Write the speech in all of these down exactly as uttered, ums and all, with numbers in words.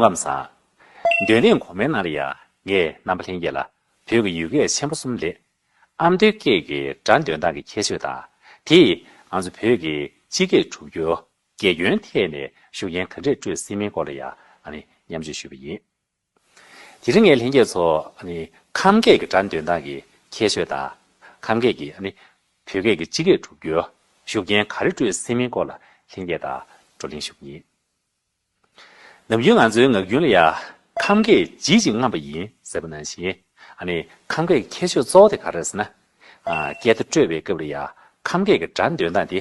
སྐུ་ཁམས་བཟང་། འདོན་ཐེངས་གོང་མའི་ནང་ལ་ཡང་ངས་རྣམ་པ་ལྷན་རྒྱས་ལ་བོད་ཀྱི་ཡུལ་སྐད་ཆེན་པོ་གསུམ་ལས། ཨ་མདོའི་སྐད་ཀྱི་སྒྲ་འདོན་སྟངས་ཀྱི་ཁྱད་ཆོས་དང་། དེས་ང་ཚོ་བོད་ཀྱི་སྤྱི་སྐད་གྲུབ་རྒྱུ། དགེ་སྐྱོན་ཐད་ནས་ཤུགས་རྐྱེན་ག་འདྲས་སྤྲོད་སྲིད་མིན་སྐོར་ལ་ཡང་ཨ་ནི་མཉམ་སྤྱོད་ཞུས་པ་ཡིན། དེ་རིང་ངས་ལྷན་རྒྱས་ཚོ་ཨ་ནི་ཁམས་སྐད་ཀྱི་སྒྲ་འདོན་སྟངས་ཀྱི་ཁྱད་ཆོས་དང་། ཁམས་སྐད་ཀྱིས་ཨ་ནི་བོད་སྐད་ཀྱི་སྤྱི་སྐད་གྲུབ་རྒྱུར་ཤུགས་རྐྱེན་ག་རེ་སྤྲོད་སྲིད་མིན་སྐོར་ལ་ལྷན་རྒྱས་དང་བགྲོ་གླེང་ཞུ་གི་ཡིན། ནམ་རྒྱུན་ང་ཚོའི་ངག་རྒྱུན་ལ་ཡང་ཁམས་སྐད་བརྗིད་ཅིང་རྔམ་པ་ཡིན་ཟེར་བ་ནང་བཞིན། ཨ་ནི་ཁམས་སྐད་ཀྱི་ཁྱད་ཆོས་གཙོ་བོ་དེ་ག་རེ་རེད་ཟེར་ན། ཨ། སྐད་བརྡ་སྤྲོད་པའི་སྐབས་ལ་ཡང་ཁམས་སྐད་ཀྱི་སྒྲ་འདོན་སྟངས་དེ་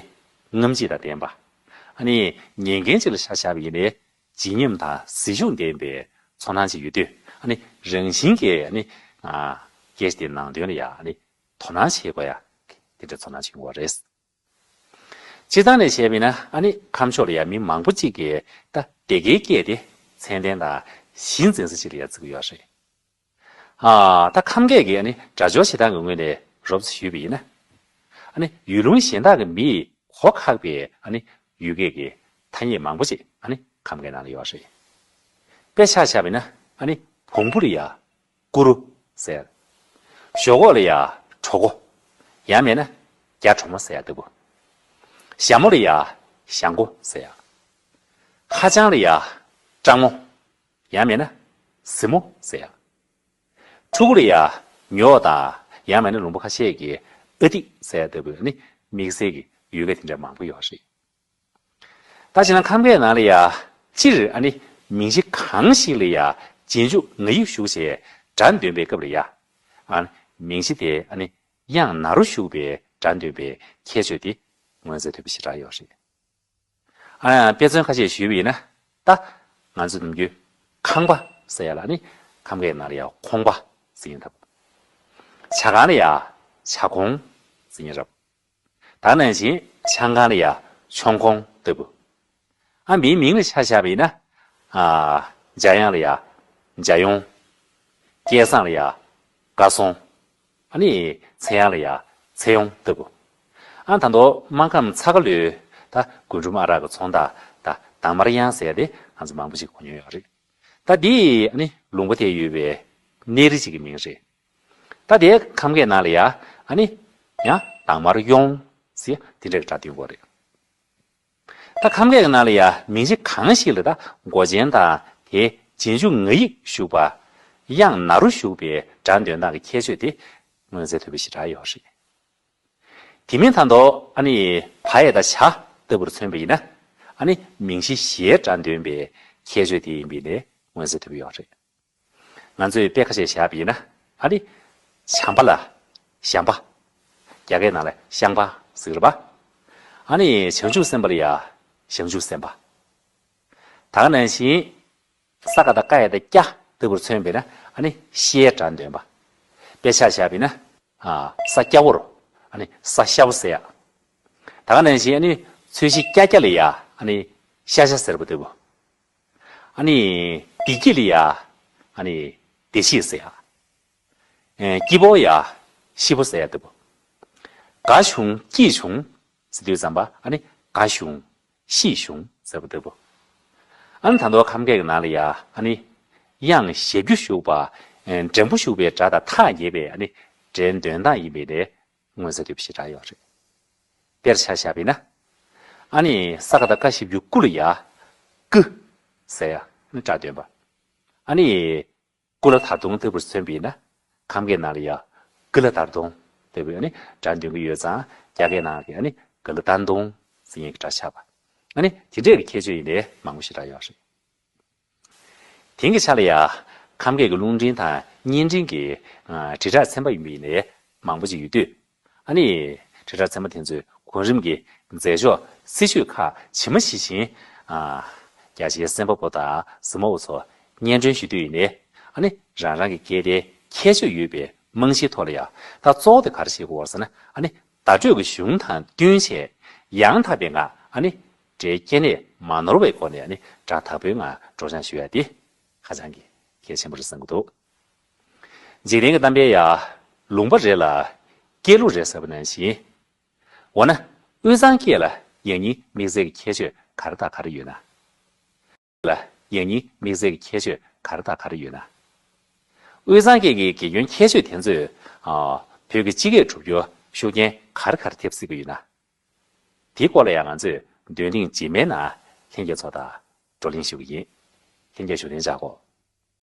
རྔམ་བརྗིད་དང་ལྡན་པ། ཨ་ནི་ཉན་མཁན་ཅིག་ལ་ཆ་བཞག་པ་ཡིན་ནའི་བརྗིད་ཉམས་དང་གཟི་བརྗིད་ལྡན་པའི་ཚོར་སྣང་ཅིག་ཡོད་དུས། ཨ་ནི་རང་བཞིན་གྱིས་ཨ་ནི། ཨ། སྐད་ཆ་དེ་ནང་དོན་ལ་ཡང་ཨ་ནི་དོ་སྣང་བྱེད་དགོས་ཡ། དེ་འདྲའི་ཚོར་སྣང་ཅིག་ཡོང་བ་རེད། སྤྱིར་བཏང་ནས་བཤད་པ་ཡིན་ན། ཨ་ནི་ཁམས་ཕྱོགས་ལ་ཡང་མི་མང་པོ་ཅིག་གིས་ད་སྡེ་དགེའི་སྐད་དེ་མཚན་ལྡན་དང་གཞི་འཛིན་ས་ཅིག་ལ་ཡང་བརྩི་གི་ཡོད་རེད། ཨ། ད་ཁམས་སྐད་ཀྱི་ཨ་ནི་སྒྲ་སྦྱོར་བྱེད་སྟངས་ཀྱི་ངོས་ནས་རོབ་ཙམ་ཞུས་པ་ཡིན་ན། ཨ་ནི་ཡུལ་ལུང་གཞན་དག་གི་མིས་གོ་ཁག་པའི་ཨ་ནི་ཡུལ་སྐད་ཀྱི་ཐ་སྙད་མང་པོ་ཅིག་ཨ་ནི་ཁམས་སྐད་ནང་ལ་ཡོད་རེད། དཔེ་ཆ་བཞག་པ་ཡིན་ན། ཨ་ནི་བོང་བུ་ལ་ཡ། ཀུ་རུ་ཟེར། ཞོག་ཁོག་ལ་ཡ་གྲོགས་པོ། ཡང་མིན་ན་རྒྱ་གྲོགས་མོ་ཟེར་ཡ་ལྟ་བུ། ཞྭ་མོ་ལ་ཡ་ཞྭ་མགོ་ཟེར་ཡ། ཧ་ཅང་ལ་ཡ་སྤྲང་མོ། ཡང་མིན་ན་གཟིགས་མོ་ཟེར་ཡ། ཕྲུ་གུ་ལ་ཡ་ཉོག་དང་། ཡང་མིན་ན་ལུང་པ་ཁ་ཤས་ཀྱིས་ཨ་ཏི་ཟེར་ཡ་ལྟ་བུ་ནི་དམིགས་བསལ་གྱི་ཡུལ་སྐད་དེ་འདྲ་མང་པོ་ཡོད་རེད། ད་བྱས་ན་ཁམས་སྐད་ནང་ལ་ཡ། སྤྱིར་ཨ་ནི་མིང་གཞི་གང་ཞིག་ལ་ཡ་རྗེས་འཇུག་ང་ཡིག་ཞུགས་བྱས་སྒྲ་འདོན་པའི་སྐབས་ལ་ཡ། ཨ། མིང་གཞི་དེ་ཨ་ནི་དབྱངས་ན་རོ་ཞུགས་པའི་སྒྲ་འདོན་པའི་ཁྱད་ཆོས་དེ་མངོན་གསལ་དོད་པོ་ཞེ་དྲག་ཡོད་རེད། ཨ། དཔེ་མཚོན་ཁ་ཤས་ཞུས་པ་ཡིན་ན། ད་ང་ཚོ་ནམ་རྒྱུན་ཁང་པ་ཟེར་ཡ་ལ་ནི་ཁམས་སྐད་ནང་ལ་ཡ་ཁོང་པ་ཟེར་ཡིན་སྟབས། ཇ་ཁང་ལ་ཡ་ཇ་ཁོང་ཟེར་ཡིན་རབས། ད་ནང་བཞིན་ཆང་ཁང་ལ་ཡ་ཆོང་ཁོང་ལྟ་བུ། ཨ། མིའི་མིང་ལ་ཆ་བཞག་པ་ཡིན་ན། ཨ། འཇམ་དབྱངས་ལ་ཡ་འཇམ་དབྱངས། སྐལ་བཟང་ལ་ཡ་དགའ་སོང་། ཨ་ནི་ཚེ་དབྱངས་ལ་ཡ་ཚེ་དབྱངས་ལྟ་བུ། ཨ། ད་དུང་སྨར་ཁམས་ཚ་ཁ་ལོའི་ད་རྒུན་འབྲུམ་ཨ་རག་གི་ཚོང་རྟགས་ད་དྭངས་དམར་དབྱངས་ཟེར་ཡ་དེ་ང་ཚོ་མང་པོ་ཞིག་གོ་མྱོང་ཡོད་རེད། ད་འདི་ཨ་ནི་ལུང་པ་དེར་ཡོད་པའི་གནས་རི་གཅིག་གི་མིང་རེད། ད་དེའི་ཁམས་སྐད་ནང་ལ་ཡ། ཨ་ནི་ཡང་དྭངས་དམར་གཡོང་ཟེར་དེ་འདྲ་གི་སྒྲ་འདོན་གྱི་རེད། ད་ཁམས་སྐད་ཀྱི་ནང་ལ་ཡ་མིང་གཞི་གང་ཞིག་ལ་ད་མགོ་ཅན་དང་དེའི་རྗེས་འཇུག་ང་ཡིག་ཞུགས་པ། དབྱངས་ན་རོ་ཞུགས་པའི་སྒྲ་འདོན་སྟངས་ཀྱི་ཁྱད་ཆོས་དེ་མངོན་གསལ་དོད་པོ་ཞེ་དྲག་ཡོད་རེད། དེ་མིན་ད་དུང་ཨ་ནི་བ་ཡ་དང་བྱ་ལྟ་བུར་མཚོན་པ་ཡིན་ན། ཨ་ནི་མིང་གཞི་གཞན་སྒྲ་འདོན་པའི་ཁྱད་ཆོས་དེ་ཡིན་པའི་ལས་མངོན་གསལ་དོད་པོ་ཡོད་རེད། ང་ཚོས་དཔེ་ཁ་ཤས་བཞག་པ་ཡིན་ན། ཨ་ནི་བྱམས་པ་ལ་བྱམས་པ། རྒྱ་སྐད་ནང་ལ་ཤམ་པ་ཟེར་གྱི་རེད་པ། ཨ་ནི་བྱང་ཆུབ་སེམས་དཔའ་ལ་ཡ་བྱང་ཆུབ་སེམས་དཔའ། ད་ག་ནང་བཞིན་ས་ག་བཏགས་སྐ་ཡ་བཏགས་སྐྱ་ལྟ་བུར་མཚོན་པས་ན། ཨ་ནི་ཤའི་སྒྲ་འདོན་པ། དཔེ་ཆ་བཞག་པ་ཡིན་ན། ཨ། ས་སྐྱ་བོར་ཨ་ནི་ས་སྐྱ་བོ་ཟེར་ཡ། ད་ག་ནང་བཞིན་ཨ་ནི་ཚོས་གཞི་སྐྱ་སྐྱ་ལ་ཡ་ཨ་ནི་ཤ་ཤ་ཟེར་བ་ལྟ་བུ། ཨ་ནི་བདེ་སྐྱིད་ལ་ཡ་ཨ་ནི་བདེ་སྐྱིད་ཟེར་ཡ། ཨེ། སྐྱིད་པོ་ཡ་ཤི་པོ་ཟེར་ཡ་ལྟ་བུ། དགའ་བྱུང་སྐྱིད་བྱུང་ཟེར་དུས་ཙམ་པ། ཨ་ནི་དགའ་བྱུང་ཤི་བྱུང་ཟེར་བ་ལྟ་བུ། ཨ་ནི་ད་དུང་ཁམས་སྐད་ཀྱི་ནང་ལ་ཡ་ཨ་ནི་དབྱངས་ཞབས་ཀྱུ་ཞུགས་པ། ཨེ། འགྲེང་བུ་ཞུགས་པའི་སྒྲ་དང་ཐག་ཉེ་བའི་ཨ་ནི་སྒྲའི་འདོན་སྟངས་ཡིན་པའི་ལས་མངོན་གསལ་དོད་པོ་ཞེ་དྲག་ཡོད་རེད། དཔེར་ཆ་བཞག་པ་ཡིན་ན། ཨ་ནི་ས་ག་བཏགས་སྐ་ཞབས་ཀྱུ་སྐུ་ལ་ཡ་སྐུ་ཟེར་ཡ་ནི་སྒྲ་འདོན་པ། ཨ་ནི་སྐུ་ལ་དར་དུང་ལྟ་བུར་མཚོན་པ་ཡིན་ན། ཁམས་སྐད་ནང་ལ་ཡ་ཀུ་ལ་དར་དུང་ལྟ་བུའི་ཨ་ནི་སྒྲ་འདོན་གྱི་ཡོད་ཙང་། རྒྱ་སྐད་ནང་གི་ཨ་ནི་ཀུ་ལ་དར་དུང་ཟེར་མཁན་གྱི་སྒྲ་ཆགས་པ། ཨ་ནི་དེ་འདྲས་ཀྱི་ཁྱད་ཆོས་ཡིན་ནའི་མང་པོ་ཞེ་དྲག་ཡོད་རེད། དེང་གི་ཆ་ལ་ཡ་ཁམས་སྐད་ཀྱི་རླུང་འཕྲིན་དང་བརྙན་འཕྲིན་གྱི་ཨ་དྲིལ་བསྒྲགས་ཚན་པ་ཡིན་པ་ཡིན་ནའི་མང་པོ་ཅིག་ཡོད་དུས། ཨ་ནི་དྲིལ་བསྒྲགས་ཚན་པ་དེ་ཚོས་གོང་རིམ་གྱི་མཛད་ཕྱོགས་སྲིད་བྱུས་ཁག་ཇི་མ་ཇི་བཞིན། ཨ། རྒྱ་ཆེའི་གསན་པ་པོ་དང་གཟིགས་མོ་བོ་ཚོར་སྙན་སྒྲོན་ཞུ་དུས་ཡིན་ནའི། ཨ་ནི་རང་རང་གི་སྐད་བརྡའི་ཁྱད་ཆོས་ཡོད་པའི་རྨང་གཞིའི་ཐོག་ལ་ཡ། ད་གཙོ་བོ་དེ་ག་རེ་བྱེད་དགོས་ཟེར་ན། ཨ་ནི་བརྡ་སྤྲོད་ཀྱི་གཞུང་དང་བསྟུན་བྱས་ཡང་དག་པའི་ངང་། ཨ་ནི་སྒྲའི་སྐྱེ་གནས་མ་ནོར་བའི་སྒོ་ནས། ཨ་ནི་སྒྲ་དག་པོའི་ངང་སྒྲོག་སྦྱང་ཞུ་ཡ་དེ་ཧ་ཅང་གི་གལ་ཆེན་པོ་རེད་བསམ་གྱི་འདུག། འཇིག་རྟེན་གྱི་གཏམ་དཔེ་ཡ། ལུང་པ་རེ་ལ་སྐྱེས་ལུགས་རེ་ཟེར་བ་ནང་བཞིན། འོ་ན་དབུས་གཙང་སྐད་ལ་ཡང་སྙིང་དམིགས་བསལ་གྱི་ཁྱད་ཆོས་ག་རེ་དང་ག་རེ་ཡོད་ན། ལ་ ཡང་སྙིང་དམིགས་བསལ་གྱི་ཁྱད་ཆོས་ག་རེ་དང་ག་རེ་ཡོད་ན། དབུས་གཙང་སྐད་ཀྱི་དགེ་སྐྱོན་ཁྱད་ཆོས་དེ་ཚོས་ཨ་བོད་ཀྱི་སྤྱི་སྐད་གྲུབ་རྒྱུར་ཤུགས་རྐྱེན་ག་རེ་ག་རེ་ཐེབས་སྲིད་ཀྱི་ཡོད་ན། དེའི་སྐོར་ལ་ཡང་ང་ཚོས་འདོན་ཐེངས་རྗེས་མའི་ནང་ལྷན་རྒྱས་ཚོ་དང་བགྲོ་གླེང་ཞུ་གི་ཡིན། ལྷན་རྒྱས་བཞུགས་གདན་འཇགས་སྒོ།